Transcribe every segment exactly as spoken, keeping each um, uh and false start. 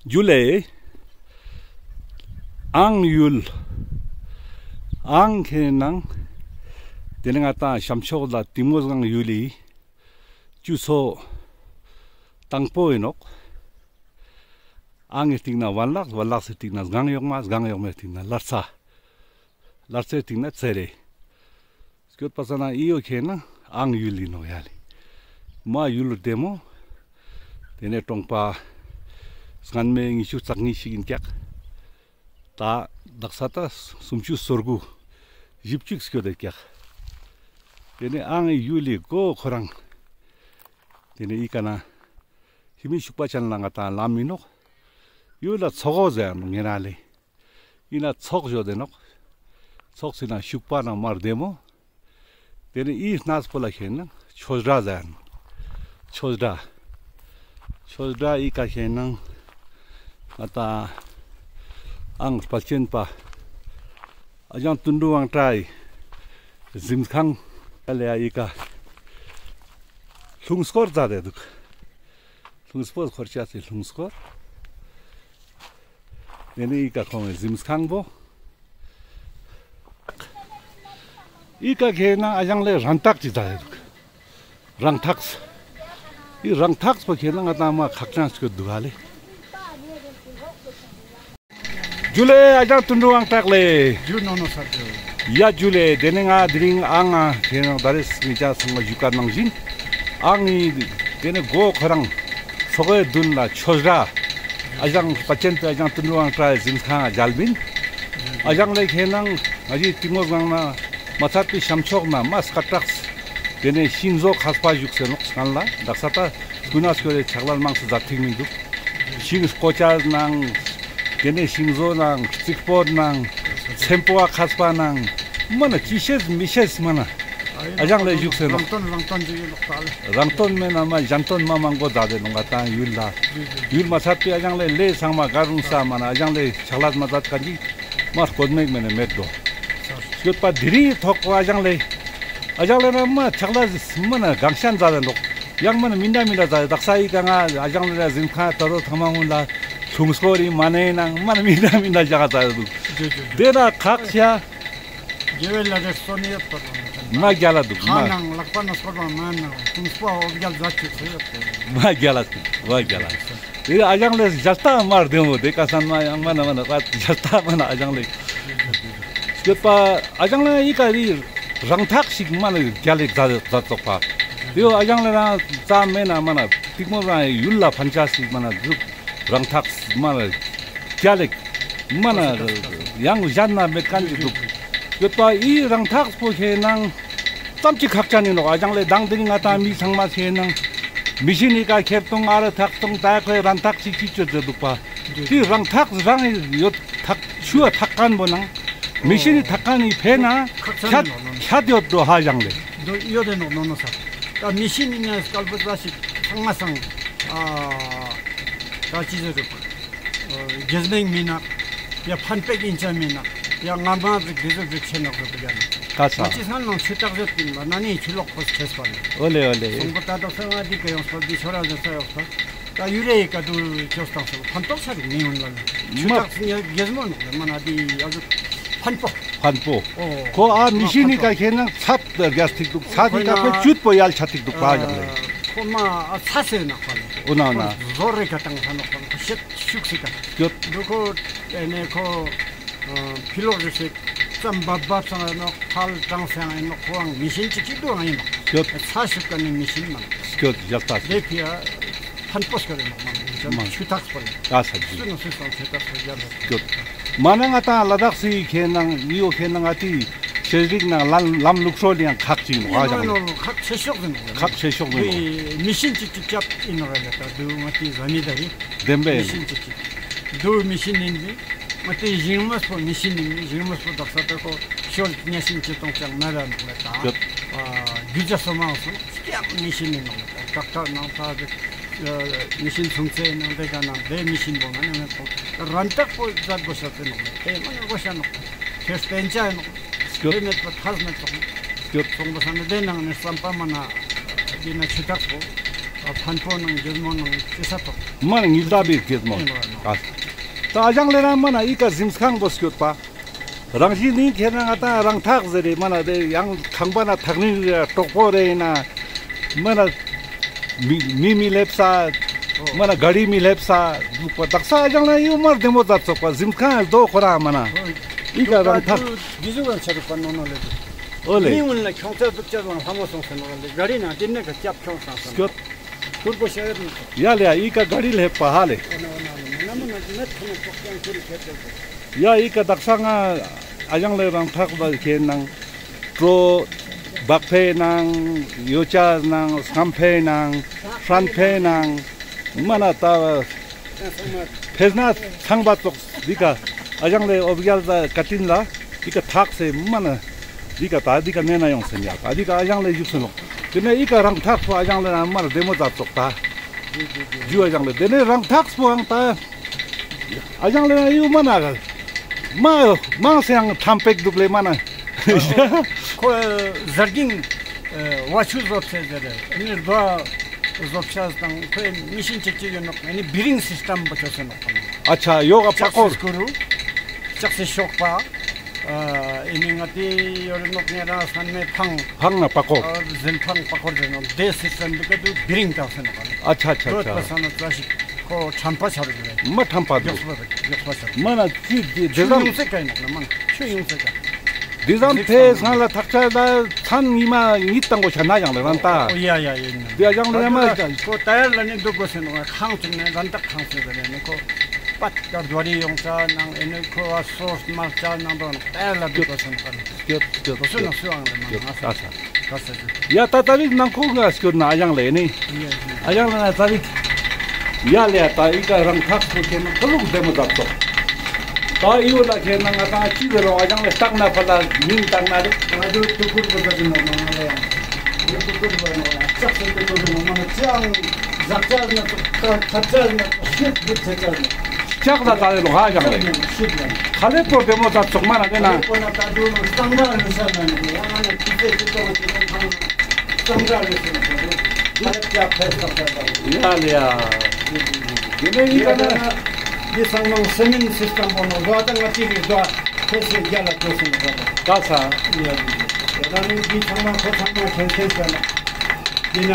ཇུ་ལེ། ཨང་ཡུལ། ཨང་ཁེ་ནང་། དེ་ནེ་ང་ཏང་ཤམ་ཕྱོགས་ལ་ཏིང་མོ་སྒང་ཡུལ་ལི། ཅུ་སོ་དང་པོ་ཨིན་ནོག། ཨང་ངི་སྟིང་ནེ་ཝན་ལག། ཝན་ལག་སི་སྟིང་ནེ་སྒང་གཡོག་མ། སྒང་གཡོག་མའི་སྟིང་ནེ་ལར་ཚ། ལར་ཚའི་སྟིང་ནེ་ཚེ་རེ། སྐྱོད་པ་ས་ན་ཨི་ཡོ་ཁེ་ནང་ཨང་ཡུལ་ཨིན་ནོག་ཡ་ལེ། མ་ཡུལ་ལ་བདེ་མོ། དེ་ནེ་གྲོང་པ་སྔན་མའི་ཉི་ཤུ་རྩ་གཉིས་ཤིག་ཨིན་ཀྱག། ད་དག་ས་ད་སུམ་ཅུ་སོ་དགུ་བཞི་བཅུ་སྐྱོད་དེ་ཀྱག། དེ་ནེ་ཨང་ཡུལ་ལི་མགོ་ཁོ་རང་། དེ་ནེ་ཨི་ཀ་ནེ་ཧི་མི་ཤུག་པ་ཅན་ལ་ང་ཏང་ལམ་ཨིན་ནོག། ཡུལ་ལ་ཚོགས་ཟེར་ནོག་ངེ་རང་ལེ། ཨིན་ན་ཚོགས་ཞོ་དེ་ནོག། ཚོགས་སི་ནང་ཤུག་པ་ནང་མར་བདེ་མོ། དེ་ནེ་ཨི་གནས་པོ་ལ་ཁེ་ནང་ཆོས་སྒྲ་ཟེར་ནོག། ཆོས་སྒྲ། ཆོས་སྒྲ་ཨི་ཀ་ཁེ་ནང་ང་ཏང་ཨང་དཔལ་ཆེན་པ་ཨ་ཞང་དོན་གྲུབ་དབང་གྲགས་སི་གཟིམ་ཁང་ལ་ཡ་ཨི་ཀ་ལྷུང་སྐོར་མཛད་དེ་འདུག། ལྷུང་སྐོར་འཁོར་ཆ་སི་ལྷུང་སྐོར། དེ་ནེ་ཨི་ཀ་ཁོང་གི་གཟིམ་ཁང་པོ། ཨི་ཀ་ཁེ་ནང་ཨ་ཞང་ལེ་རང་རྟགས་ཅིག་ད་ཡོད་འདུག། རང་རྟགས། ཨི་རང་རྟགས་པོ་ཁེ་ནང་ང་ཏང་མ་ཁག་ཅན་སྐྱོད་འདུག་ཨ་ལེ། ཇུ་ལེ་ཨ་ཞང་དོན་གྲུབ་དབང་གྲགས་ལེ། ཇུ་ནོ་ནོ་སར་ཇུ། ཡ་ཇུ་ལེ། དེ་ནེ་ང་དེ་རིང་ཨང་ང་ཁེ་ནང་ད་རེས་ངེ་ཅག་ཚང་མ་ཞུ་ཀ་ནང་བཞིན་ཨང་ངི་དེ་ནེ་མགོ་ཁོ་རང་ཚོགས་པའི་མདུན་ལ་ཆོས་སྒྲ། ཨ་ཞང་དཔལ་ཆེན་པའི་ཨ་ཞང་དོན་གྲུབ་དབང་གྲགས་སི་གཟིམ་ཁང་ང་མཇལ་བིན། ཨ་ཞང་ལེ་ཁེ་ནང་ང་ཞི་ཏིང་མོ་སྒང་ནེ་མ་ཚད་པའི་ཤམ་ཕྱོགས་ནེ་མ་སྐད་གྲགས། དེ་ནེ་ཤིང་བཟོ་མཁས་པ་བཞུགས་སེ་ནོག་སྒང་ལ། དག་ས་ད་སྐུ་ན་སྐྱོ་རེ་ཕྱག་ལས་མང་སེ་མཛད་ཐིག་མི་འདུག། ཤིང་བརྐོ་ཆ་ནང་། དེ་ནེ་ཤིང་བཟོ་ནང་རྩིག་པོ་ནང་། ཚེམ་པོ་མཁས་པ་ནང་། མ་ན་ཅི་ཤེས་མི་ཤེས་མ་ན། ཨ་ཞང་ལེ་བཞུགས་སེ་ནོག། རང་དོན་རང་དོན་ཅིག་ཨིན་ནོག་ད་ལེ། རང་དོན་མེད་ན་མ་གཞན་དོན་མ་མང་པོ་མཛད་དེ་ནོག་ང་ཏང་ཡུལ་ལ། ཡུལ་མ་ཚད་པའི་ཨ་ཞང་ལེ་ལས་ཚང་མ་ག་རུང་ས་མ་ན་ཨ་ཞང་ལེ་ཕྱག་ལས་མ་མཛད་མཁན་ཅིག་མ་དཀོན་མེད་མེད་ན་མེད་དོ། སྐྱོད་པ་དེ་རིང་ཐོག་པོ་ཨ་ཞང་ལེ། ཨ་ཞང་ལེ་ན་མ་ཕྱག་ལས་མ་ན་གང་ཤན་མཛད་དེ་ནོག། ཡང་མ་ན་མི་འདྲ་མི་འདྲ་མཛད་དེ། དག་ས་ཨི་ཀ་ང་ཨ་ཞང་ལེ་ལ་གཟིམ་ཁང་ད་རུང་ཐང་མ་སྔུན་ལ་ལྷུང་སྐོར་རི་མ་ནེ་ནང་མ་ན་མི་འདྲ་མི་འདྲ་བཞག་མཛད་དེ་འདུག། དེ་ན་ཁག་ཤ། དགེ་བའི་ལས་རེ་སོ་ནི་ཡོད་པར་མ་རྒྱལ་ལ་འདུག་མ། ཁ་ནང་ལག་པ་ན་སོར་བ་མ་ནང་ལྷུང་སྐོར་འོ་བརྒྱལ་མཛད་ཅིག་སོ་ཡོད་པར། མ་རྒྱལ་ལ་འདུག་མ་རྒྱལ་ལ་འདུག། དེ་ཨ་ཞང་ལེ་ཞལ་ལྟ་མ་བདེ་མོ་དེ་ཀ་སན་མ་ཡང་མ་ན་མ་ན་ཞལ་ལྟ་མ་ན་ཨ་ཞང་ལེ། སྐྱོད་པ་ཨ་ཞང་ལེ་ཨི་ཀ་རི་རང་རྟགས་ཤིག་མ་ན་རྒྱལ་ལེ་མཛད་མཛད་ཙོག་པ། དེ་ཨ་ཞང་ལེ་རང་རྩ་མེད་ན་མ་ན་ཏིག་མོ་རང་ཡུལ་ལ་ཕན་ཆ་ཞིག་མ་ན་འཛུགས། རང་རྟགས་མ་ན་རྒྱལ་ལེ་མ་ན་ཡང་གཞན་ན་མེད་མཁན་ཅིག་འདུག། སྐྱོད་པ་ཨི་རང་རྟགས་པོ་ཁེ་ནང་ཙམ་ཅིག་ཁག་ཅན་ཨིན་ནོག། ཨ་ཞང་ལེ་དང་དེ་རིང་ང་ཏང་མི་ཚང་མ་ཁེ་ནང་མི་ཤིན་ནི་ཀ་ཁྱེར་ཏོང་ཨ་ར་ཐག་ཏོང་ད་ཁོའི་རང་རྟགས་ཅིག་ཅིག་ཅོ་ཟེར་འདུག་པ། དེ་རང་རྟགས་རང་ཡོད་ཐག་ཆུ་ཨ་ཐག་མཁན་པོ་ནང་མི་ཤིན་ནི་ཐག་མཁན་ནི་ཕེ་ན་ཁག་ཅན་ཁྱད་ཨིན་ནོག་ནོ་ནོ། ཁྱད་ཡོད་འགྲོ་ཧ་ཨ་ཞང་ལེ། འདི་ཡོད་དེ་ནོག་ནོ་ནོ་ས། ད་མི་ཤིན་ནི་ནས་སྐལ་པོ་ཙ་ཞིག་ཚང་མ་སང་ཨ་ད་ཅི་ཟེར་རུག། རྒྱུ་མཚན་མིན་ན། ཡ་ཕན་པའི་ཨིན་ཅ་མིན་ན། ཡ་ང་མ་ཟིག་དེ་ཟིག་ཟིག་ཆེ་ནོག་ཟེར་དུ་ཡ་ན། ཀ་ས། ང་ཅི་སྔན་ནང་ཆུ་ཐག་ཟེར་ཏིན་ལ་ན་ནི་ཆུ་ལོག་པོ་ཁེས་པ་ནི། ཨོ་ལེ་ཨོ་ལེ། སོང་པོ་ད་དོ་སེ་ང་འདི་ག་ཡོང་སོ་འདི་ཆོ་ར་ཟེར་ས་ཡོག་ས། ད་ཡུ་རེ་ཡི་ཀ་དུ་ཅོས་ཏང་སོ་ཕན་ཐོགས་ས་རུག་ནི་ཡོང་ལ་ལེ། ཆུ་མ། ཐག་སི་ཉ་རྒྱུ་མོ་ནོག་ལེ་མ་ན་འདི་ཡ་ཟུག་ཕན་པོ། ཕན་པོ། ཨོ། ཁོ་ཨ་མི་ཤིན་ནི་ཀ་ཁེ་ནང་ཚད་རྒྱས་ཐིག་འདུག། ཚད་ནི་ཀ་ཁོ་བཅུད་པོ་ཡལ་ཆ་ཐིག་འདུག་པ་ཡང་ལེ། ཁོ་མ་ཨ་ཚ་སེ་ན་ཁོ་ལེ། ཨོ་ན་ཨོ་ན། ཁོ་ཟོར་རེ་ཀ་ཏང་ས་ནོག་ཁོ་ཤེད་ཤུགས་སེ་ཀ། སྐྱོད། འདུག་ཁོ་ཨེ་ནེ་ཁོ་ཕི་ལོག་རེ་ཤེད་ཙམ་བབ་བབ་སང་ཨེ་ནོག་ཕལ་ཀྲང་སེ་ཨེ་ནོག་ཁོ་ཨང་མི་ཤིན་ཅིག་ཅིག་འདུག་ཨང་ཨེ་ནོག། སྐྱོད། ཚ་ཤུགས་ཀ་ནི་མི་ཤིན་མ་ནོག། སྐྱོད་ཡལ་ཏ་སེ། ལེ་ཕི་ཨ། ཕན་པོ་སྐྱོར་རེ་མ་མང་མང་ཆུ་ཐག་པོ་ལེ། ཀ་ས་ཇི། སུ་ནོ་སུ་སོང་ཆུ་ཐག་པོ་རྒྱབ་ལ། སྐྱོད། མ་ན་ང་ཏང་ལ་དྭགས་སི་ཁེ་ནང་ཡོ་ཁེ་ནང་ང་ཏི་ཤེས་རིག་ནང་ལམ་ལམ་ལུགས་སྲོལ་ཡང་ཁག་ཅིག་ནོག་ཨ་ཡོ་ཡང་ནོ་ལེ། ཁག་ཆེ་ཤོས་ཟེར་ནོག་ལེ། ཁག་ཆེ་ཤོས་ཟེར་ནོག། མི་ཤིན་ཅིག་ཅིག་ཅབ་ཨིན་ནོག་ལེ། ད་དུ་ང་ཏི་ཟ་མི་ད་རི་བདེན་པས། མི་ཤིན་ཅིག་ཅིག་དུ་མི་ཤིན་ཨིན་པིན། ང་ཏི་ཞིང་མོས་པོ་མི་ཤིན་ཨིན་པིན། ཞིང་མོས་པོ་དག་ས་ད་ཁོ་ཤོལ་ཉ་ཤིན་ཅི་ཏོང་ཅང་མེད་ར་ནོག་ལེ། ད་རྒྱུ་ཆ་སོ་མང་སོང་སྐྱབས་མི་ཤིན་ཨིན་ནོག་ལེ། ད་ཀག་ཀག་ནང་ད་དེ། མི་ཤིན་སུམ་ཚེ་ནང་དེ་ག་ནང་དེ་མི་ཤིན་པོ་ང་ནི་མེད་པོ། རང་རྟགས་པོ་མཛད་དགོས་ཤ་ཚེ་ནོག་ལེ། དེ་མ་ནི་དགོས་ཤ་ནོག། དེ་བསྟན་བྱ་ནོག། སྐྱོད། དེ་མེད་པ་ཐབས་མེད་ཙོག། སྐྱོད། སོང་པ་ས་ནི་དེ་ནང་ནས་བསམ་པ་མ་ན་དེ་ན་ཆུ་རྟགས་པོ། ཕན་པོ་ནང་རྒྱལ་མོ་ནང་ཅི་ས་ཐོག་མ་ན་ཉིལ་ད་བི་རྒྱལ་མོ། ཨིན་ནོག་ཨིན་ནོག་ཨ་ད་ཨ་ཞང་ལེ་རང་མ་ན་ཨི་ཀ་གཟིམས་ཁང་བོ་སྐྱོད་པ། རང་བཞིན་ནི་ཁྱེད་རང་ང་ཏང་རང་ཐག་ཟེར་རེ་མ་ན་དེ་ཡང་ཁང་པ་ན་ཐག་རིང་རེ་གྲོག་པོ་རེ་ཡིན་ན་མ་ན་མི་མི་མི་སླེབས་ས་མ་ན་ག་རི་མི་སླེབས་ས་འདུག་པ། དག་ས་ཨ་ཞང་ལེ་ཡོད་མ་བདེ་མོ་ཛད་ཙོག་པ་གཟིམས་ཁང་ལྡོ་ཁོ་རང་མ་ན་ཨི་ཀ་རང་ཐག་འདི་ཟུག་རང་ཆ་རུག་པ་ནོ་ནོ་ལེ། ཨོ་ལེ། མི་ངུན་ལ་ཁྱོང་ཚ་འདུག་ཅར་ལང་ལྷ་མོ་སོང་ཟེར་ནོ་ལེ། ག་རི་ན་དེ་ནས་ག་སྐྱབས་ཁྱོང་སང་ཟེར་ནོ། སྐྱོད། ཐུར་པོ་ཤ་ཡོད་ནི། ཡ་ལེ་ཡ་ཨི་ཀ་ག་རི་ལེབ་པ་ཧ་ལེ། ཨོ་ན་ཨོ་ན་ཨོ་ན་མ་ན་མ་ན་ཐོ་ནོ་ཚོགས་ཀྱང་ཁུ་རི་ཁེ་ཏེ། ཡ་ཨི་ཀ་དག་ས་ང་ཨ་ཞང་ལེ་རང་ཐག་པ་ཁེ་ནང་ཀྲོ་བག་ཕེ་ནང་ཡོ་ཅ་ནང་སྔམ་ཕེ་ནང་ཧྲན་ཕེ་ནང་མ་ན་ད་ཕེ་ན་ཚང་པ་ཙོགས་འདི་ཀ་ཨ་ཞང་ལེ་ཨོ་བི་ཡལ་ད་ཀ་ཏིན་ལ་འདི་ཀ་ཐག་སེ་མ་ན་འདི་ཀ་ད་འདི་ཀ་ནེ་ན་ཡོང་སེ་ཡ་ད་འདི་ཀ་ཨ་ཞང་ལེ་བཞུགས་སེ་ནོ། དེ་ནས་འདི་ཀ་རང་ཐག་པ་ཨ་ཞང་ལེ་ན་མ་ན་བདེ་མོ་ཛད་ཙོག་ད་ཇུ་ཨ་ཞང་ལེ་དེ་ནས་རང་ཐག་པོའང་ད་ཨ་ཞང་ལེ་ན་ཡོད་མ་ན་མ་མང་སེ་ཡང་ཐམ་པེག་འདུག་ལེ་མ་ན། ཁོ་ཟར་གིང་བ་ཆུ་བཟོ་ཚེ་ཟེར་རེ་ནི་རྡོ་བཟོ་ཆ་དང་ཁོའི་མི་ཤིན་ཅིག་ཅིག་ཡོད་ནོག་ཨ་ནི་བི་རིང་སིས་ཊམ་པོ་ཅོས་སེ་ནོག་ཨ་ཆ་ཡོ་ག་པ་ཀོར་ལྕགས་སི་ཤོག་པ། ཨ་ནི་ང་ཏི་ཡོད་ནོག་ངེ་རང་སན་མེ་ཕང་། ཕང་ང་པ་ཀོར། ཨ་ཟིན་ཕང་པ་ཀོར་ཟེར་ནོག་དེ་སིས་ཊམ་འདི་ཀ་དུ་བི་རིང་བཏང་སེ་ནོག་ཨ་ཆ་ཆ་ཆ། ཁོ་ཁྲམ་པ་ཆ་རུ་རེ། མ་ཁྲམ་པ་འདུག་མགྱོགས་པ་འདུག་མགྱོགས་པ་ཆ་རུ། མ་ན་ཅི་དེ་ཆུ་ཙམ་ཡོང་སེ་ཀ་ཡིན་ནོག་ལ་མ་ན་ཆུ་ཡོང་སེ་ཀ། དེ་ཙམ་ཕེ་སང་ལ་ཐག་ཆ་ད་མཚན་ཉི་མ་ཉིད་དང་པོ་ཆ་ན་ཡང་ལེ་རང་ད། ཨོ་ཡ་ཡ་ཡིན། དེ་ཡང་ལེ་ཡ་མ་ད་ཁོ་ཏ་ཡར་ལ་ནི་འདུག་དགོས་སེ་ནོག་ཁང་བཙུགས་ནས་རང་ཐག་ཁང་བཙུགས་ཟེར་ནས་ཁོ་པད་ཀར་རྡོ་རི་ཡོང་ཆ་ནང་ཨེ་ནི་ཁོ་བ་སོ་མར་ཆ་ནང་དོ་ཏ་ཡར་ལ་འདུག་དགོས་སེ་ནོག་སྐྱོད་སྐྱོད་སུ་ནོག་སུ་ཨང་ལེ་མ་ན་ས་ས་ས་ས། ཡ་ད་ད་རིག་ནང་ཁོ་ང་སྐྱོད་ན་ཨ་ཡང་ལེ་ནི། ཨ་ཡང་ལེ་ན་ད་རིག་ཡ་ལེ་ད་ཨི་ཀ་རང་ཐག་ཆོད་ཁེ་ན་ཁ་ལུག་བདེ་མོ་ཛད་ཙོག་ད་ཨི་བོ་ལ་ཁེ་ན་ང་ཏང་ཅི་ཟེར་རོ་ཨ་ཡང་ལེ་སྟག་ན་ཕ་ལ་མིང་སྟག་ན་རེ། ང་ཚོ་ཏུ་ཀུར་པོ་ད་ཅི་ནོག་མ་ང་ལེ་ཡང་། ཏུ་ཀུར་པོ་ནོག་ཡང་ལྕགས་སེ་ཏུ་ཀུར་པོ་ནོག་མ་ང་ཅང་ཟག་ཅག་ན་ཁ་ཁ་ཅག་ན་ཤེད་བུད་ཚེ་ཅག་ན། ལྕགས་ལ་ད་རེ་ལོ་ཧ་ཡང་ལེ། ཤེད་ལ། ཁ་ལེ་པོ་བདེ་མོ་ཛད་ཙོག་མ་ན་ལེ་ན། ཁ་ལེ་པོ་ན་ད་དུ་ནང་སྟང་ད་རེ་ཤ་ན་ནི་ཡང་ང་ན་ཁི་ཚེ་ཅི་ཏོ་ཅི་ཏོ་ཁང་། ཡ་ལེ་ཡ། དེ་ནས་ཡིན་ན་འདི་ཚང་མ་སེ་མེན་སིས་ཊམ་པོ་ནོ་རྡོ་དང་ང་ཅི་རིགས་རྡོ་ཁོ་སེ་རྒྱ་ལ་ཏོ་སེ་ནོ་རྡོ། ཀ་ས། ཡ་ལེ། ད་ནི་འདི་ཚང་མ་ཁོ་ཚང་མ་ཁྱེར་ཁྱེར་ས་ན། དེ་ན་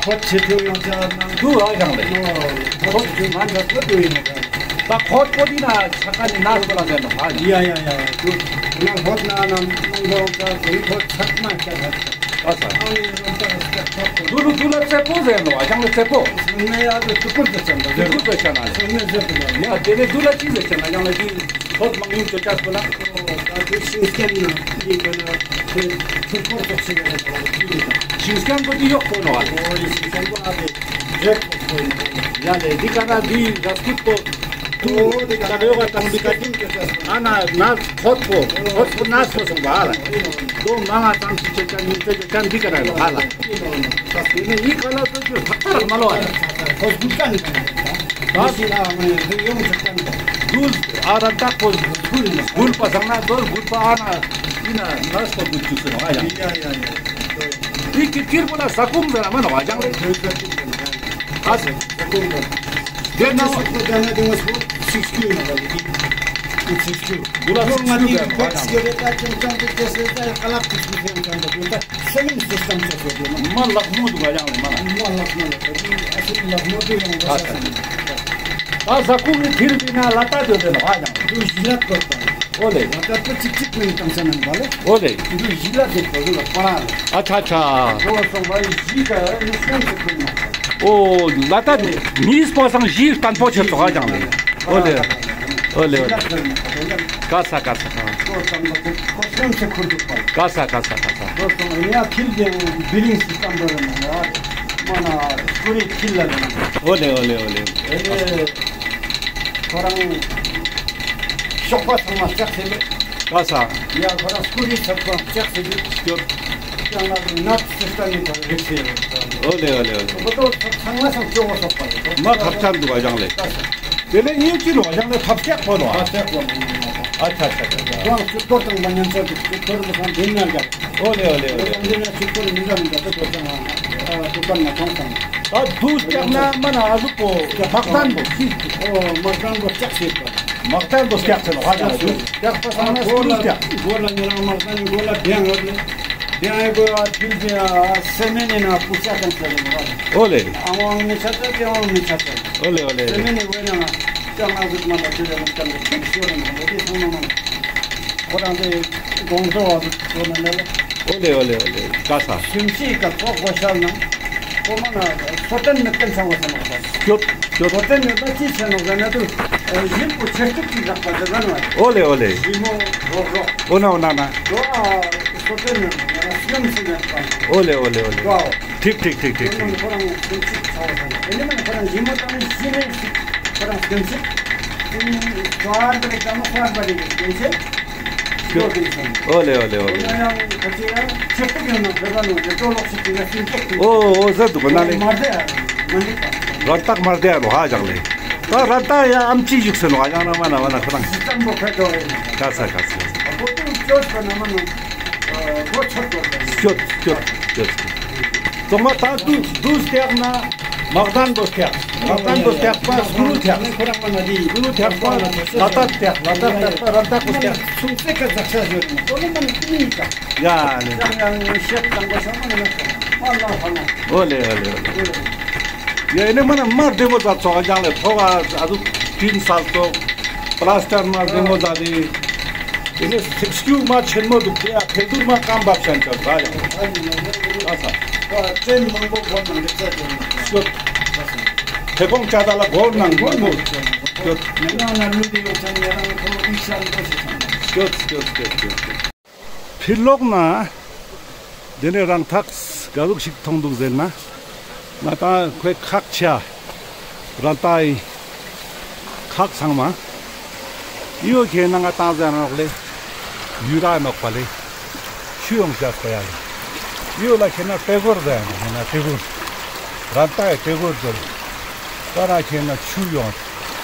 ཁོ་ཆེ་ཐུ་ཡོང་ཆ་ན་དུ་ཨ་ཞང་ལེ། ཁོ་ཆེ་ཐུ་ང་འདྲ་ཁོ་དུ་ཡིན་ནོ། ད་ཁོ་ཁོ་དེ་ན་ཆ་ཀ་ནི་ན་ཁོ་ལ་ཟེར་ནོ་ཧ། ཡ་ཡ་ཡ་ཡ། དུ་ན་ཁོ་ན་ན་ནང་ལོ་ཀ་ཟེར་ཁོ་ཆ་མ་ཆ་ཁ། ཨ་ས། ཨ་ནི་རོ་ཏ་སྐད་ཐོག་ཏུ། དུ་ལུ་དུ་ལ་ཙེ་པོ་ཟེར་ནོ་ཨ་ཞང་ལེ་ཙེ་པོ། སོང་ནས་ཡ་དུ་ཏུ་ཀུར་ཏུ་ཆ་ན་ཏུ་ཀུར་ཏུ་ཆ་ན་ལེ། སོང་ནས་ཟེར་དུ་ལ། ཡ་དེ་ནས་དུ་ལ་ཅི་ཟེར་ཆ་ན་ཨ་ཞང་ལེ་དེ་ཐོག་མང་ཡུམ་ཏུ་ཆ་སྐོ་ལ། ཨོ་ད་དུ་ཤིང་སྐྱེམས་ན་དེ་ཀ་ན་དེ་ཆུ་ཀོར་ཏོག་ཤིག་ཡ་ད་ཅི་ལེ། ཤིང་སྐྱེམས་པོ་དེ་ཡོག་པོ་ནོ་ཨ་ལེ། ཨོ་ཡ་ཤིང་སྐྱེམས་པོ་ཨ་དེ་རེད་པོ་ཡིན། ཡ་ལེ་དེ་ཀ་ན་དེ་ར་སྐུད་པོ། དུ་ད་རེ་བ་དང་འདི་ཀ་ཨ་ན་ན་ཐོད་པོ་ཐོད་པོ་ན་སོ་སོང་བ་ལ། དོ་མ་ང་ཙམ་ཞིག་ཆེ་ཆ་ཉིན་ཆེ་ཆ་འདི་ཀ་ར་ལ་ཧ་ལ། དེ་ནས་ཡི་ཀ་ལ་སོ་ཆུ་ཐག་ཐག་མ་ལོ་བ་ལ། ཁོ་སྒུལ་ཀ་ནི་ད་ཤི་ལ་ཡོང་ཆ་ཀ་ནི་སྒུལ་ཨ་ར་ཏག་པོ་སྒུལ་པ་སང་ན་དོ་སྒུལ་པ་ཨ་ན་ཡིན་ན་ན་སོ་སྒུལ་ཅུག་སོ་ནོ་ཨ་ཡང་། ཡ་ཡ་ཡ། དེ་ཀི་ཀིར་པོ་ལ་ས་ཀུམ་ཟེར་ན་མ་ནོ་ཨ་ཡང་ལེ། ཨ་ཟེར། དེ་ན་ཤུག་པོ་དེ་ན་དེ་ང་ཤུག་ཤུག་ཡིན་ན་ལེ། ཤུག་ཤུག་དུ་ལ་ཤུག་ཤུག་ཡིན་ན་ལེ། ཁོ་ཅི་རེད་ད་ཅུང་ཙམ་དེ་ཅེས་ཟེར་ད་ཀ་ལག་ཤུག་ཤུག་ཡིན་ཙང་ད་དུ་ད་སེ་མེན་སིས་ཊམ་ཅེས་ཟེར་དུ་ན། མ་ལག་མོ་དུ་ག་ཡང་ལེ་མ་ལག་མ་ལག་མ་ལག་ཨ་ཤི་ལག་མོ་དུ་ཡང་ད་ས་ས་ནི། ད་ས་ཁུག་གི་ཐིར་པི་ན་ལ་ཏ་དུ་དེ་ནོ་ཨ་ཡང་། དུ་ཞི་ལ་ཏོ་ད། ཨོ་ལེ། ང་ད་ཏོ་ཅིག་ཅིག་ནང་ཏང་ས་ནང་བ་ལེ། ཨོ་ལེ། འདི་ཞི་ལ་དེ་པོ་ལ་པ་ར་ལེ། ཨ་ཆ་ཆ། ཨོ་སོང་བ་ཞི་ད་ནི་སོང་ཚེ་ཁུལ་ན། ཨོ་ལ་ད་ནིས་པོ་སང་ཞི་བརྟན་པོ་ཆེ་ཙོག་ཨ་ཅང་ལེ། ཨོ་ལེ། ཨོ་ལེ་ཨོ་ལེ། ཀ་ས་ཀ་ས་ཀ། ཀོ་སོང་ཚེ་ཁུལ་དུ་པ། ཀ་ས་ཀ་ས་ཀ་ས། ཨོ་སོང་ཡ་ཁིལ་དེ་བི་རིང་སི་ཏམ་པ་རེ་ན་ཡ། མ་ན་སྐུ་རི་ཁིལ་ལ་ལེ། ཨོ་ལེ་ཨོ་ལེ་ཨོ་ལེ། ཨེ་ལེ། ཁོ་རང་ཤོག་པ་ཚང་མ་ལྕགས་སེ་ལེ། ཀ་ས། ཡ་ཁོ་རང་སྐུ་རི་ཚབ་པ་ལྕགས་སེ་ལེ། སྐྱོར། ཡང་ན་ནག་སི་སྟན་ནི་ཁོ་རང་རིག་སེ་ཡོད། ཨོ་ལེ་ཨོ་ལེ་ཨོ་ལེ། ཁོ་ཚང་མ་ཚང་ཅོ་བོ་སོག་པ་ཡོད། མ་ཐབ་ཆག་འདུག་ཨ་ཅང་ལེ། ཀ་ས། དེ་ལེ་ཡིན་ཅི་ནོ་ཨ་ཅང་ལེ་ཐབ་ཆག་པོ་ནོ་ཨ། ཐབ་ཆག་པོ་ནོ་ཨ། ཨ་ཆ་ཆ་ཆ་ཆ། ཁོ་རང་ཚུར་ཐོར་དང་པ་ཉན་ས་དུ་ཐོར་དུ་ཁང་དེ་ན་རྒྱ། ཨོ་ལེ་ཨོ་ལེ་ཨོ་ལེ། ཁོ་རང་དེ་ན་ཚུར་ཐོར་མི་འདྲ་མི་འདྲ་དུ་ཐོར་ཚང་ཨ་ཐུ་ཀན་ན་ཐོང་ཚང་། ཨ་དུས་སྐྱག་ན་མ་ན་ཨ་ཟུག་པོ་དམག་དོན་པོ་ཅི། ཨོ་དམག་དོན་པོ་སྐྱག་ཟེར་པ། དམག་དོན་པོ་སྐྱག་ཟེར་ནོག་ཧ་ཅང་ལེ། སྐྱག་པ་སང་ན་སྐུ་རུ་སྐྱག། མགོ་ལ་ཉེ་རང་དམག་དོན་མགོ་ལ་བེང་ཡོད་ལེ། བེང་ཡོད་གོ་ཨ་ཐིལ་བེང་ཨ་སེ་མེན་ནི་ན་པུ་ཤ་ཀན་ཟེར་ནོག་ཧ་ལེ། ཨོ་ལེ། ཨ་ཝང་མི་ཆ་ཏེ་ཏེ་ཝང་མི་ཆ་ཏེ། ཨོ་ལེ་ཨོ་ལེ། སེ་མེན་ནི་ཝེ་ན་ང་ཅང་ང་ཟུག་མ་ལ་ཆེ་ལེ་ན་ཅང་གི་ཐིག་ཤོར་ནོག་ལེ། ཏེ་སང་ན་མ་ན་ཁོ་རང་ཏེ་དགོང་དྲོ་བ་ཟུག་ཁོ་ན་ལེ། ཨོ་ལེ་ཨོ་ལེ་ཨོ་ལེ། ཀ་ས། སུམ་ཤི་ཀ་ཚོགས་གོ་ཤར་ན། ཁོ་མ་ན་སོ་ཏན་མི་ཏན་ཚང་བ་ཚང་བ་ཚང་། སྐྱོད་སྐྱོད། སོ་ཏན་ཡོད་ན་ཅི་ཆེ་ནོག་ཟེར་ན་དུ་ཨེ་ཞིམ་པོ་ཆེ་སྟུག་ཅིག་རག་པ་ཟེར་ན་ནོ། ཨོ་ལེ་ཨོ་ལེ། ཞིམ་མོ་རོག་རོག། ཨོ་ན་ཨོ་ན་ན། དོ་ཨ་སོ་ཏན་ཡོད་ན་སྐྱོམ་སི་ཡོད་པ། ཨོ་ལེ་ཨོ་ལེ་ཨོ་ལེ། དོ་ཨོ། ཐིག་ཐིག་ཐིག་ཐིག་ཐིག། ཁོ་རང་སྐྱོམ་ཅིག་ཚང་བ་ཚང་། ཨེ་ནི་མ་ན་ཁོ་རང་ཞིམ་མོ་དང་ཞིམ་མེ་ཞིག་ཁོ་རང་སྐྱོམ་ཅིག། ཨེ་ནི་ཙོ་ཨར་པ་རེ་ཀ་མ་ཙོ་ཨར་པ་རེ་སྐྱོམ་ཅིག། ཨོ་ལེ་ཨོ་ལེ་ཨོ་ལེ། ཨོ་ཨོ་ཟེར་དུག་གོ་ན་ལེ། རང་རྟགས་མ་བདེ་ཡ་ནོག་ཧ་ཅང་ལེ། ད་རང་རྟགས་ཡ་ཨམ་ཆི་བཞུགས་སེ་ནོག་ཧ་ཅང་ན་མ་ན་མ་ན་ཁོ་རང་། ཀ་ས་ཀ་ས། སྐྱོད་སྐྱོད་སྐྱོད་སྐྱོད། ཚང་མ་ད་དུས་དུས་སྟེགས་ན། དམག་དོན་པོ་སྐྱག། དམག་དོན་པོ་སྐྱག་པ་སྐུ་རུ་སྐྱག། སྐུ་རུ་སྐྱག་པ་ལ་དད་སྐྱག། ལ་དད་སྐྱག་པ་རང་དག་པོ་སྐྱག། ཡ་ནི། ཨོ་ལེ་ཨོ་ལེ་ཨོ་ལེ། ཡ་ཨེ་ནི་མ་ན་མ་བདེ་མོ་ཛད་ཙོགས་ཀྱང་ལེ། ཐོག་ཨ་ཟུག་ཏིན་སལ་ཙོགས། པ་ལ་སྟར་མ་བདེ་མོ་ཛད་དེ། ཨེ་ནི་སིག་སྐྱུ་མ་ཆེན་མོ་དུག་ཏེ་ཡ་ཕེ་དུར་མ་སྐམ་བབ་ཤན་ཅག་ག་ཡང་། ཨ་ས། ཨ་ས། ཨ་ཅན་མང་པོ་གོ་ནང་རེ་ཙ་ཅན། ཨ་ས། ཐེ་གོང་ཅ་ད་ལ་གོ་ནང་མང་པོ། ཨ་ས། ཉེ་ནང་ན་ལུ་དེ་ཡོད་ཅན་ཉེ་རང་ཁོ་ཨིག་ཤ་ལོ་ཞིག་ཚང་། ཨ་ས། ཨ་ས། ཕི་ལོག་ན། དེ་ནས་རང་ཐག་ག་ཟུག་ཞིག་མཐོང་དུག་ཟེར་ན། ང་ཏང་ཁོའི་ཁག་ཆེ། རང་ཏང་ཁག་ཚང་མ། ཨི་བོ་ཁེ་ན་ང་ཏང་ཟེར་ནོག་ལེ། ཡུ་ར་ནོག་པ་ལེ། ཆུ་ཡོང་ཅེས་པ་ཡ་ལེ། ཨི་བོ་ལ་ཁེ་ན་ཏེ་གུར་ཟེར་ནོག་ཁེ་ན་ཏེ་གུར། རང་ཏང་ཏེ་གུར་ཟེར། ད་ར་ཁེ་ན་ཆུ་ཡོང་།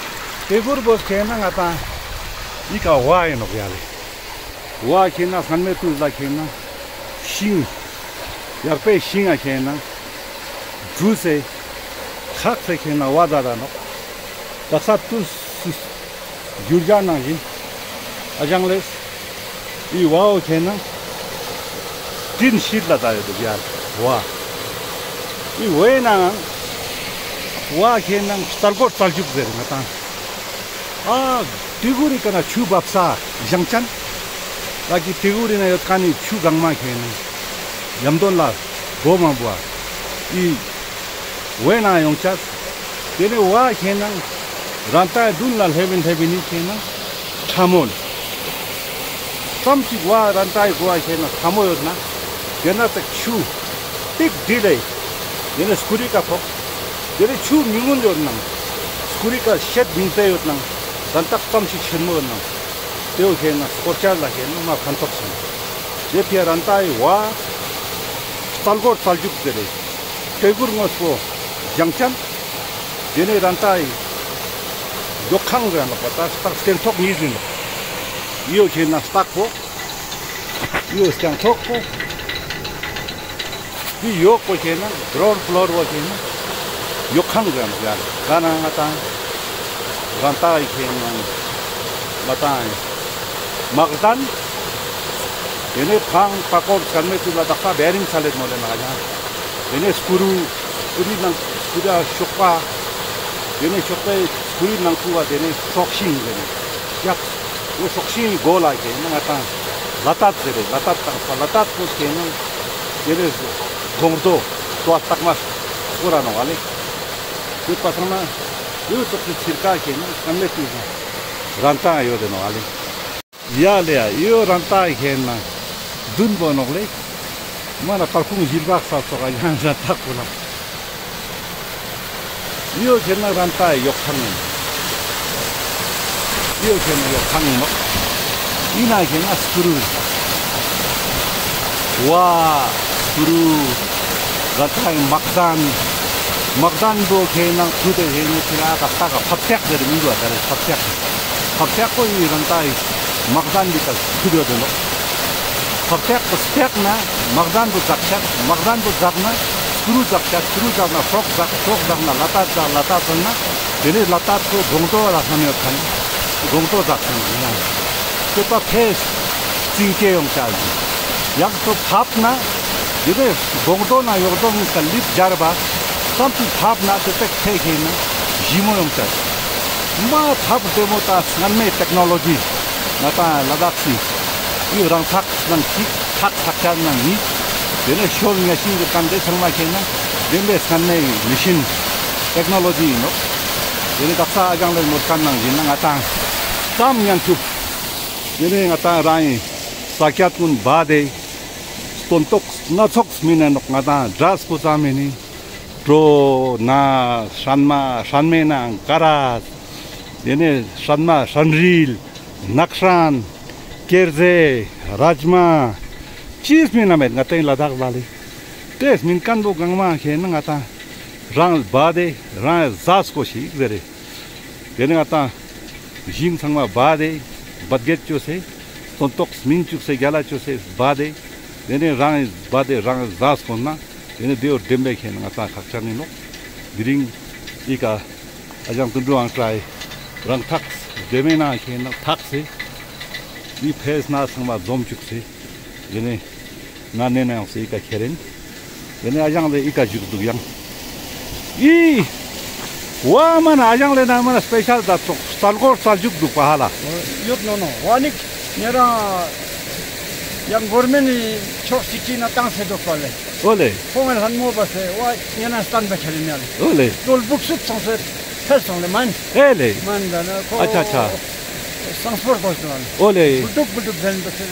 ཏེ་གུར་བོ་ཁེ་ན་ང་ཏང་ཨི་ཀ་བ་ཨིན་ནོག་ཡ་ལེ། བ་ཁེ་ན་སྔན་མེ་ཏུས་ལ་ཁེ་ན་ཤིང་། ཡར་པའི་ཤིང་ང་ཁེ་ན་འབྲུ་སེ་ཁག་སེ་ཁེ་ན་བ་ད་ད་ནོག། ད་ས་ཏུས་སུ་རྒྱུ་རྒྱ་ནང་བཞིན་ཨ་ཞང་ལེ། ཨི་བའོ་ཁེ་ན་ཏིན་ཤིད་ལ་ད་ཡོད་དུག་ཡ་བ། ཨི་བའི་ནང་བ་ཁེ་ན་རྩལ་གོ་རྩལ་འཇུག་ཟེར་ང་ཏང་། ཨ་ཏེ་གུར་རི་ཀ་ན་ཆུ་བབས་ས་ཞང་ཅན། ལ་ཀི་ཏེ་གུར་རི་ན་ཡོད་ཁན་ནི་ཆུ་གང་མ་ཁེ་ན་ཡམ་དོན་ལ་གོ་མ་བོ་ཨ་ཨི་བའི་ནང་ཡོང་ཅེས། དེ་ནས་བ་ཁེ་ན་རང་ཏང་དུན་ལ་ལྷེབ་བིན་ལྷེབ་བིན་ནི་ཁེ་ན་ཁྲ་མོ་ལ། ཙམ་ཞིག་བ་རང་ཏང་གོ་བ་ཁེ་ན་ཁྲ་མོ་ཡོད་ན། དེ་ན་ཏེ་ཆུ་ཏིག་དྲིལ་ལེ། དེ་ནས་སྐུ་རི་ཀ་ཕོག། དེ་ནས་ཆུ་མི་ངུན་ཡོད་ནང་། སྐུ་རི་ཀ་ཤེད་མིང་ཚེ་ཡོད་ནང་། རང་ཏག་ཙམ་ཞིག་ཆེན་མོ་ཡོད་ནང་། ཏེའོ་ཁེ་ན་སྐོར་ཅར་ལ་ཁེ་ན་མ་ཕན་ཐོགས་སོང་། དེ་ཕི་རང་ཏང་བ་རྩལ་གོ་རྩལ་འཇུག་ཟེར་རེ། ཏེ་གུར་ངོས་པོ་ཞང་ཅན། དེ་ནས་རང་ཏང་ཡོག་ཁང་ཟེར་ནོག་པ་ད་སྟག་སྟེང་ཐོག་གཉིས་ཟེར་ནོག། ཡོ་ཁེ་ན་སྟག་པོ། ཡོ་སྟེང་ཐོག་པོ། འི་ཡོག་པོ་ཁེ་ན་གྲོར་ཕློར་བོ་ཁེ་ན་ཡོག་ཁང་ཟེར་ནོག་ཡ། ག་ན་ང་ཏང་རང་ཏང་ཁེ་ན་མ་ཏང་དམག་དོན། དེ་ནས་ཕང་པ་ཀོར་སྐར་མའི་ཏུས་ལ་དག་ས་བེ་རིང་ས་ལེད་མོ་ལེ་ན་ཡང་། དེ་ནས་སྐུ་རུ་སྐུ་རུའི་ནང་སྐུ་རུ་ཤོག་པ། དེ་ནས་ཤོག་པའི་སྐུ་རུའི་ནང་ཁུ་བ་དེ་ནས་སྲོག་ཤིང་དེ་ནས་ཡག། འོ་སྲོག་ཤིང་གོ་ལ་ཁེ་ན་ང་ཏང་ལ་དད་ཟེར་རེ་ལ་དད་དང་ས་ལ་དད་པོ་ཁེ་ན་དེ་ནས་གོང་དོ་དོ་སྟག་མ་སྐོར་ར་ནོག་ཨ་ལེ། ཡོད་པ་སང་ན་ཡོད་ཙོག་སི་ཚིར་ཀ་ཁེ་ན་སྐར་མའི་ཏུས་ན་རང་ཏང་ཡོད་དེ་ནོག་ཨ་ལེ། ཡ་ལེ་ཡ། ཡོ་རང་ཏང་ཁེ་ན་དུན་པོ་ནོག་ལེ། མ་ན་པར་ཁུང་ཞིབ་རག་ས་སོགས་ཡང་ན་ཐག་པོ་ནོག། ཡོ་ཁེ་ན་རང་ཏང་ཡོག་ཁང་ཡིན། ཡོ་ཁེ་ན་ཡོག་ཁང་ཡིན་ནོག། ཡིན་ན་ཁེ་ན་སྐུ་རུ། བ། སྐུ་རུ། རང་ཏང་དམག་དོན། དམག་དོན་པོ་ཁེ་ན་ཁུ་དེ་ཁེ་ན་ཁེ་ན་ད་ལྟ་ག་ཕབ་སྟེགས་ཟེར་མི་འདུག་ཨ། ད་རེ་ཕབ་སྟེགས། ཕབ་སྟེགས་པོ་ཡི་རང་ཏང་ཡི་དམག་དོན་འདི་ད་ཁུ་དེ་ཡོད་དེ་ནོག། ཕབ་སྟེགས་པོ་སྟེགས་ན་དམག་དོན་པོ་འཛག་ཆག། དམག་དོན་པོ་འཛག་ན་ ཕྱི་རུ་ཛག་ཅ། ཕྱི་རུ་ཛག་ན་སྲོག་ཛག། སྲོག་ཛག་ན་ལ་དྭགས་ཛག། ལ་དྭགས་ཛག་ན་དེ་ནས་ལ་དྭགས་ཚོ་སྒོང་རྡོ་ལ་ལྷམ་ཡོད་ཁན་སྒོང་རྡོ་ཛག་ཁན་ཡིན་ན་དེ་པ་ཕེས་ཙིང་ཀེ་ཡོང་ཅ་ཟིན། ཡག་ཏུ་ཕབ་ན་དེ་ནས་སྒོང་རྡོ་ན་ཡོག་རྡོ་ངི་ཀ་ལིབ་སྦྱར་བ་ཙམ་དུ་ཕབ་ན་དེ་པེག་ཕེ་ཁེ་ན་ཞིམ་མོ་ཡོང་ཅ་ཟིན། མ་ཐབས་བདེ་མོ་དང་སྔན་མའི་ཊེག་ནོ་ལོ་ཇི་ང་དང་ལ་དྭགས་སི་ཡུལ་རང་ཐག་ནང་གཅིག་ཐག་ཐག་ཆད་ནང་གཉིས། དེ་ནས་ཤོར་ཉ་ཤིང་གི་ཀ་འདྲེ་ཚང་མ་ཁེ་ན་བདེན་པའི་སྔན་མའི་མེ་ཤིན་ཊེག་ནོ་ལོ་ཇི་ཡིན་ནོག། དེ་ནས་དག་ས་ཨ་ཞང་ལེ་མོལ་ཁན་ནང་བཞིན་ན་ང་དང་ཙམ་ཉན་ཐུབ། དེ་ནས་ང་དང་རང་ཡིན་ས་ཀྱད་ཀུན་བ་དེ་སྟོན་ཐོག་སྣ་ཚོགས་མིན་ན་ནོག། ང་དང་འབྲས་བུ་ཙམ་མིན་ནི་གྲོ་ན་སྲན་མ་སྲན་མེ་ན་ཀ་ར། དེ་ནས་སྲན་མ་སྲན་རིལ། ནག་སྲན། ཀེར་ཟེ། རཱཇ་མ། ཅིས་མིན་ན་མེད་ང་དང་ལ་དྭགས་ལ་ལེ། དེས་མིན་ཁན་བོ་གང་མ་ཁེ་ན་ང་དང་རང་བ་དེ་རང་ཟ་སྐོ་ཞིག་ཟེར་རེ། དེ་ནས་ང་དང་ཞིང་ཚང་མ་བ་དེ་བད་གད་ཅོས་སེ་སྟོན་ཐོག་སྨིན་ཅུག་སེ་རྒྱལ་ལ་ཅོས་སེ་བ་དེ་དེ་ནས་རང་བ་དེ་རང་ཟ་སྐོ་ན་དེ་ནས་དེ་བོ་བདེན་པའི་ཁེ་ན་ང་དང་ཁག་ཆ་ནི་ནོག། དེ་རིང་ཨི་ཀ་ཨ་ཞང་དོན་གྲུབ་ཨང་ཀྲའི་རང་ཐག་བདེ་མེད་ན་ཁེ་ན་ཐག་སེ་ཨི་ཕེས་ན་ཚང་མ་འཛོམས་ཅུག་སེ་དེ་ནས་ང་ནེ་ན་ཡོང་སེ་ཨི་ཀ་ཁྱེར་ཡིན། དེ་ནས་ཨ་ཞང་ལེ་ཨི་ཀ་བཞུགས་འདུག་ཡང་། ཨི། བ་མ་ན་ཨ་ཞང་ལེ་ན་མ་ན་སྤེ་ཤལ་ད་ཙོགས་རྩལ་སྐོར་རྩལ་འཇུག་འདུག་པ་ཧ་ལ། ཡོད་ནོ་ནོ། བ་ནིག་ཉེ་རང་ཡང་གོར་མེན་ནི་ཕྱོགས་གཅིག་གཅིག་ན་བཏང་སེ་འདུག་པ་ལེ། ཨོ་ལེ། ཁོང་ལྷན་མོ་བ་སེ་བ་ཉེ་ན་སྟན་པ་ཁྱེར་ཡིན་ཡ་ལེ། ཨོ་ལེ། ལོ་སྦུག་སུབ་སོང་སེ་ཕེལ་སོང་ལེ་མན། ཨེ་ལེ། མན་ད་ན་ཁོ། ཨ་ཆ་ཆ། སང་སྤོར་གོ་སོང་ལེ། ཨོ་ལེ། བུ་དུག་བུ་དུག་ཟེར་འདུག་སེ་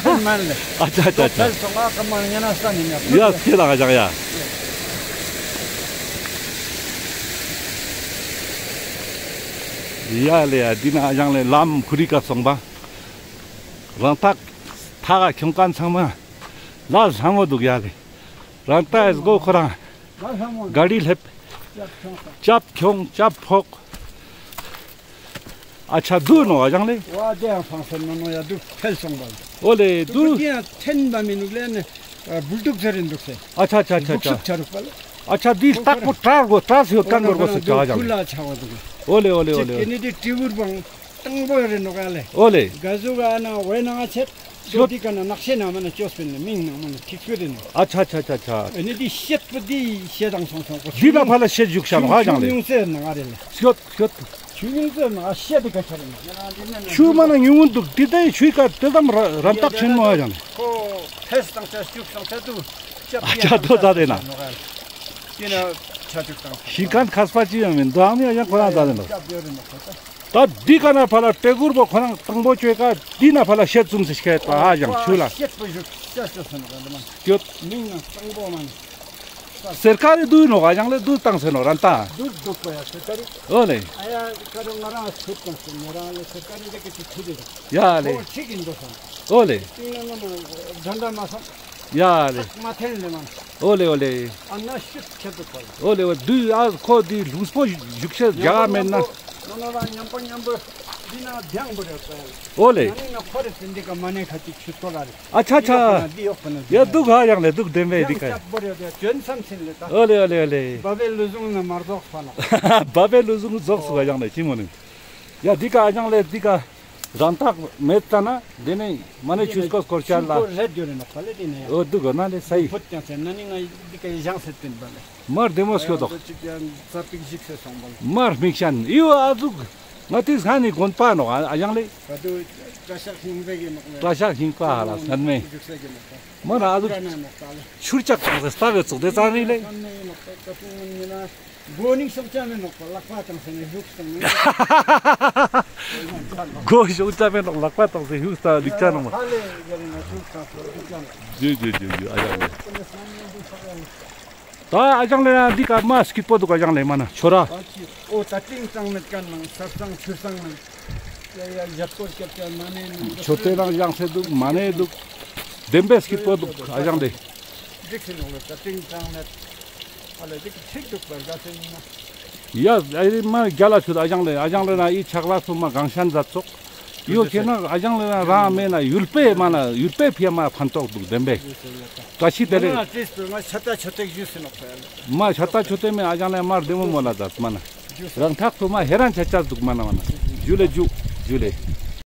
ཕེལ་མན་ལེ། ཨ་ཆ་ཆ་ཆ། ཕེལ་སོང་ཨ་ཀ་མ་ཉེ་ན་སྟན་ཡིན་ཡ། ཡ་སྐྱེ་དང་ཨ་ཞང་ཡ། ཡ་ལེ་ཡ། འདི་ན་ཨ་ཞང་ལེ་ལམ་ཁུ་རི་ཀ་སོང་པ། རང་ཐག་ཐག་ཁྱོང་ཁན་ཚང་མ་ལ་ལྷ་མོ་འདུག་ཡ་ལེ། རང་ཐག་ཨེ་སྒོ་ཁོ་རང་ག་རི་ལེབ། ཅབ་ཁྱོང་ཅབ་ཁྱོང་ཅབ་ཕོག། ཨ་ཆ་དུ་ནོ་ཨ་ཞང་ལེ། ཝ་དེ་ཡང་ཕང་སེ་ནོ་ནོ་ཡ་དུ་ཕེལ་སོང་བ། ཨོ་ལེ་དུ། དུ་ཡང་ཐེན་པ་མི་ནུག་ལེ་ནི་བུལ་དུག་ཟེར་རིན་འདུག་སེ། ཨ་ཆ་ཆ་ཆ་ཆ། ཆ་རུག་པ་ལེ། ཨ་ཆ་དི་སྟག་པོ་བྲག་གོ་བྲག་སེ་ཡོད་ཁན་གོར་གོ་སེ་ཆ་ཨ་ཞང་ལེ། ཨོ་ལེ་ཨོ་ལེ་ཨོ་ལེ། ཅི་ཀེ་ནི་དི་ཏི་བུར་བང་དང་པོ་ཡོད་རེ་ནོ་ག་ལེ། ཨོ་ལེ། ག་ཟུག་ག་ན་ཝེ་ནང་ཆེད། ཤོད། དི་ཀ་ན་ནག་ཤེ་ན་མ་ན་ཅོས་པིན་ལེ་མིང་ནང་མ་ན་ཐིག་ཤོད་རེ་ནོ། ཨ་ཆ་ཆ་ཆ་ཆ། ཨ་ནི་དི་ཤེད་པོ་དི་ཤེད་དང་སོང་སོང་གོ། དི་ན་ཕ་ལ་ཤེད་བཞུགས་ཤ་ནོ་ཨ་ཞང་ལེ། ཆུ་ཉུང་ཙེ་ནང་ཨ་རེ་ལེ། ཤོད་ཤོད། ཆུ་ཉུང་ཙེ་ནང་ཨ་ཤེད་དི་ཀ་ཆ་རེ་ནོ། ཆུ་མ་ན་ཉུང་ངུན་འདུག་དི་ཏེ་ཆུའི་ཀ་དེ་ཙམ་ར་རམ་ཏག་ཆེན་མོ་ཨ་ཞང་ལེ། ཁོ་ཕེས་དང་ཆ་ཤུག་སང་ཆ་དུ། ཨ་ཆ་དོ་ད་དེ་ན། ཤིང་ཁན་ཁས་པ་ཅི་ཡང་མིན་འདུག་ཨ་མི་ཨ་ཞང་ཁོ་རང་ད་དེ་ན། ད་འདི་ཀ་ན་ཕ་ལ་ཏྲེ་གུར་པོ་ཁོ་རང་དང་པོ་ཅོས་ཀ་འདི་ན་ཕ་ལ་ཤེད་ཙུམ་སེ་ཤེད་པ་ཨ་ཞང་ཆུ་ལ། ཤེད་པོ་བཞུགས་ཤེད་ཤེད་སོང་ནོ་ག་ལ་མ། སྐྱོད། མིང་ན་དང་པོ་མ་ནི། སེར་ཀ་རི་དུ་ནོ་ག་ཞང་ལེ་དུ་བཏང་སེ་ནོ་རན་ཏ། དུ་དུག་པ་ཡ་སེར་ཀ་རི། ཨོ་ལེ། ཨ་ཡ་ཀ་རི་ང་རང་ཚུད་བཏང་སེ་ང་རང་ལེ་སེར་ཀ་རི་འདི་ཀ་ཅིག་ཁྱི་རེ། ཡ་ལེ། ཁོ་ཁྱི་གིན་འདུག་སོང་། ཨོ་ལེ། ཏིང་ན་ང་མ་དྲན་དྲ་མ་སོང་། ཡ་ལེ། མ་ཐེན་ལེ་མ། ཨོ་ལེ་ཨོ་ལེ། ཨ་ན་ཤུད་ཁྱེད་དུ་ཁོ་ལེ། ཨོ་ལེ་ཨོ་ལེ། དུས་ཨ་ཁོ་དུས་ལུང་སྤོ་བཞུགས་ཤེས་རྒྱ་མེད་ན། ནོ་ནོ་ར་མཉམ་པོ་མཉམ་པོ་འདི་ན་རྒྱང་པོ་རེད་ཁོ་ལེ། ཨོ་ལེ། ཨ་ནི་ན་ཁོ་རེ་ཚེ་འདི་ཀ་མ་ནེ་ཁ་ཅིག་ཤུད་ཁོ་ལ་རེ། ཨ་ཆ་ཆ། འདི་ཡོག་པ་ན་འདི་ཡོག་པ་ན་ཡ་དུག་ཧ་ཡང་ལེ་དུག་བདེན་པའི་འདི་ཀ་ཡང་ཡ། ཅག་པོ་རེ་དེ་ཅོན་སམ་ཚིན་ལེ་ད། ཨོ་ལེ་ཨོ་ལེ་ཨོ་ལེ། བ་བའི་ལུས་ཟུངས་ན་མ་རྫོགས་ཁོ་ལ། བ་བའི་ལུས་ཟུངས་རྫོགས་སུ་ཧ་ཡང་ལེ་ཅི་མོ་ནི། ཡ་འདི་ཀ་ཨ་ཞང་ལེ་འདི་ཀ་རང་ཐག་མེད་ཙ་ན་དེ་ནས་མ་ནེ་ཆུ་སྐོར་སྐོར་ཆ་ལ། ཆུ་སྐོར་རེད་ཡོད་རེ་ནོག་པ་ལེ་དེ་ནས་ཡ། ཨོ་འདུག་གོ་ན་ལེ་ས་ཡི། ཕུད་ཀྱང་ཟེར་ན་ནི་ང་འདི་ཀ་ཡི་ཞང་ཟེར་བསྟན་པ་ལེ། མར་བདེ་མོ་སྐྱོད་དོག། ཨ་ཡང་ཅིག་ཡང་ཙ་པིག་ཞིག་ཟེར་སོང་པ་ལེ། མར་མིག་ཤན་ཡིའུ་ཨ་འདུག་ང་ཏིག་ས་ནི་དགོན་པ་ནོག་ཨ་ཞང་ལེ། ད་དུ་བཀྲ་ཤག་ཧིང་བེ་གི་ནོག་ལེ། བཀྲ་ཤག་ཧིང་པ་ཧ་ལ་སྔན་མེ། ཞུགས་ས་གི་ནོག་པ། མར་ཨ་འདུག་ཀ་ན་ནོག་པ་ལེ། ཆུར་ལྕགས་ཙང་ཟེར་ལྟ་བའི་ཙོག་དེ་ཙང་རིང་ལེ། སྔན་མེ་ནོག་པ་ཀ་ཕུང་ངོ་ཉི་ན། མགོ་ནིང་སོག་ཅ་མེ་ནོག་པ་ལག་པ་བཏང་སེ་ནི་ལུག་བཏང་ནི། མགོ་སོག་ཅ་མེ་ནོག་ལག་པ་བཏང་སེ་ལུག་བཏང་ལིག་ཅ་ནོག་མ། ཧ་ལེ་ག་རེ་ན་ལུག་བཏང་སེ་ལུག་ཅ་ནོག། ཇུ་ཇུ་ཇུ་ཇུ་ཨ་ཡ་ལེ། ད་ཨ་ཞང་ལེ་ན་འདི་ཀ་མ་སྐྱིད་པོ་འདུག་ཨ་ཞང་ལེ་མ་ན་ཆོ་ར། ཨོ་ད་ཏིང་ཙང་མེད་ཀ་ནང་ས་སང་ཆུ་སང་ནང་། ཡ་ཡ་ཞབས་སྐོར་སྐྱབས་ཀྱང་མ་ནེ་ནང་། ཆོ་ཏེ་རང་ཞང་སེ་འདུག་མ་ནེ་འདུག། བདེན་པའི་སྐྱིད་པོ་འདུག་ཨ་ཞང་ལེ། འགྲིག་སེ་ནོག་ལེ་ད་ཏིང་ཙང་མེད། ཨ་ལེ་འདི་ཁྲིག་འདུག་པར་དགའ་སེ་ཡིན་ན། ཡ་ཨ་རི་མ་རྒྱ་ལ་ཆུ་ཨ་ཞང་ལེ་ཨ་ཞང་ལེ་ན་ཨི་ཆག་ལ་སུ་མ་གང་ཤན་མཛད་ཙོག། ཡོ་ཁྱེད་ན་ཨ་ཞང་ལེ་ན་རང་མེད་ན་ཡུལ་པེ་མ་ན་ཡུལ་པེ་ཕི་ཡ་མ་ཕན་ཐོགས་འདུག་བདེན་པེ། བཀྲ་ཤིས་བདེ་ལེགས། ང་ཏེས་པེ་ང་ཆ་ཏ་ཆོ་ཏེ་ཞུས་ཟིན་ནོག་ཡ། མ་ཆ་ཏ་ཆོ་ཏེ་མེ་ཨ་ཞང་ལེ་མར་བདེ་མོ་མོལ་ལ་ཛད་མ་ན། རང་ཐག་ཐུ་མ་ཧེ་རན་ཆ་ཆ་འདུག་མ་ན་མ་ན། ཇུ་ལེ་ཇུ། ཇུ་ལེ།